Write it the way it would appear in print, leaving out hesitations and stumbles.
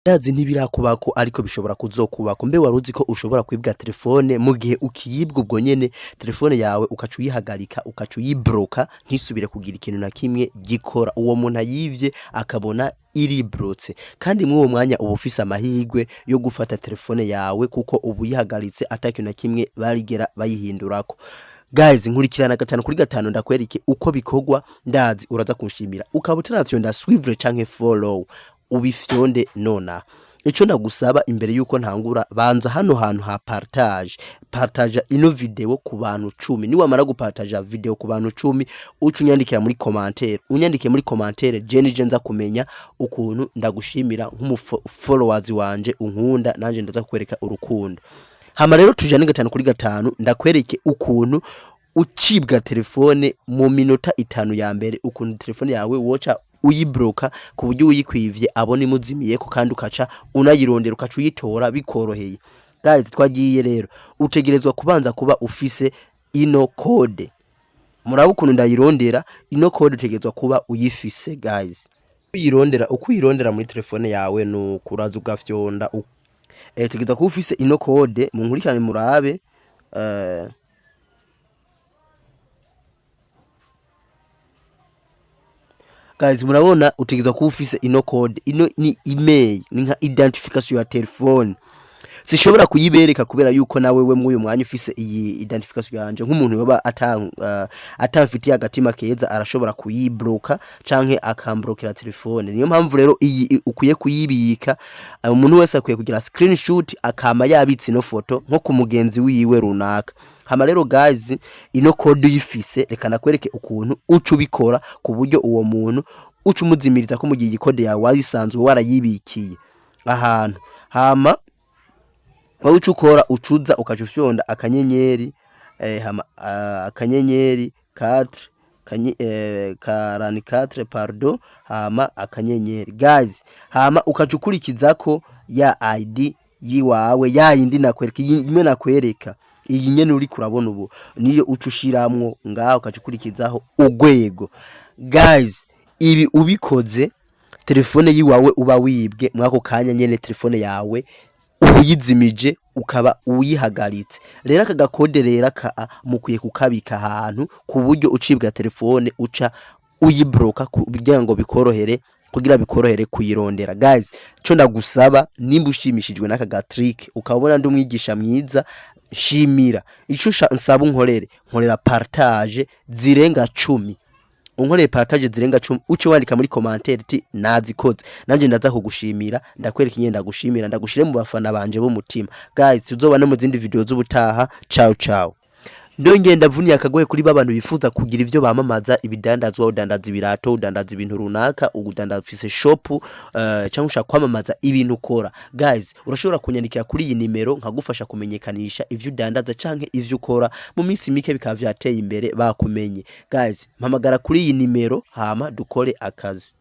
Ndazi ntibirakubako ariko bishobora kuzokubako. Mbe waruzi ko ushobora kwibwa telefone mu gihe ukiyibwa ubwo nyene telefone yawe ukaca uyihagarika ukaca uyibroka ntisubire kugira ikintu na kimwe gikora, uwo muntu ayivye akabona iribrotse? Kandi mw'uwo mwanya uba ufise amahirwe yo gufata telefone yawe kuko uba uyihagaritse ata kintu na kimwe barigera bayihindurako. Guys, nkurikirana gatanu kuri gatanu ndakwereke uko bikorwa, ndazi uraza kunshimira. Ukaba utaravyonda suivre canke follow, ubifyonde nona. Ico ndagusaba imbere yuko ntangura, banza hano hantu ha partage, partage ino video ku bantu 10. Niwamara gupartaja video ku bantu 10, uca unyandikira muri commentaire, unyandikiye muri commentaire je nije nza kumenya ukuntu ndagushimira nk'umu followers wanje unkunda, nanje ndaza kukwereka urukundo. Hama rero tujane gatanu kuri gatanu ndakwereke ukuntu ucibwa telefone mu minota 5 ya mbere, ukuntu telefone yawe woca uyibroka ku buryo uyikwivye abona imuzimiyeko, kandi ukaca unayirondera ukaca uyitora bikoroheye. Guys, twagiye rero. Utegerezwa kubanza kuba ufise ino code. Muraba ukuntu ndayirondera ino code, utegerezwa kuba uyifise guys. Uyirondera uko uyirondera muri telefone yawe nuko uraza ugafyonda tegerezwa kuba ufise ino code. Munkurikirane murabe. Guys, murabona utegerezwa kuba ufise ino code. Ino ni IMEI, ni nka identification ya telefone. Sishobora kuyibereka kubera yuko nawe we mw'uyu mwanya ufise iyi identification yanje, nk'umuntu yoba atamfitiye agatima keza arashobora kuyibroka canke akambrokera telefone. Niyo mpamvu rero iyi ukwiye kuyibika. Umuntu wese akwiye kugira screenshot akama yabitse ino foto nko ku mugenzi wiwe runaka. Hama rero guys, ino code uyifise, reka nakwereke ukuntu uca ubikora ku buryo uwo muntu uca umuzimiriza ko mu gihe iyi code yawe warisanzwe warayibikiye ahantu. Hama wowe uca ukora, ucuza ukaca ufyonda akanyenyeri hama akanyenyeri 4 44, pardon, hama akanyenyeri guys, hama ukaca ukurikizako ya ID yiwawe, ya yindi nakwereka, imwe nakwereka iyi nyene uri kurabona ubu, niyo uca ushiramwo ngaho, ukaca ukurikizaho urwego. Guys, ibi ubikoze, telefone yiwawe uba wibwe mwako kanya nyene telefone yawe uyizimije ukaba uyihagaritse. Rero aka gakode rero aka mukwiye kukabika ahantu ku buryo ucibwa telefone uca uyibroka kugira ngo bikorohere, kugira bikorohere kuyirondera. Guys, ico ndagusaba, nimba ushimishijwe n'aka ga trick ukabona ndi umwigisha mwiza, shimira. Ico nsaba unkorere, nkorera partage zirenga 10. Unkoreye partage zirenga 10, uce wandika muri commentaire ti nazikoze, nanje ndaza kugushimira, ndakwereka ingene ndagushimira, ndagushire mu bafana banje b'umutima. Guys, tuzoba no mu zindi video z'ubutaha. Ciao ciao. Ndongeye ndavuniye akagohe kuri babantu bifuza kugira ivyo bamamaza, ibidandazwa. Udandaza ibirato, udandaza ibintu runaka, udandaza, ufise shop cyangwa ushaka kwamamaza ibintu ukora, guys, urashobora kunyandikira kuri iyi nimero nkagufasha kumenyekanisha ivyo udandaza canke ivyo ukora, mu minsi mike bikaba vyateye imbere bakumenye. Guys, mpamagara kuri iyi nimero hama dukore akazi.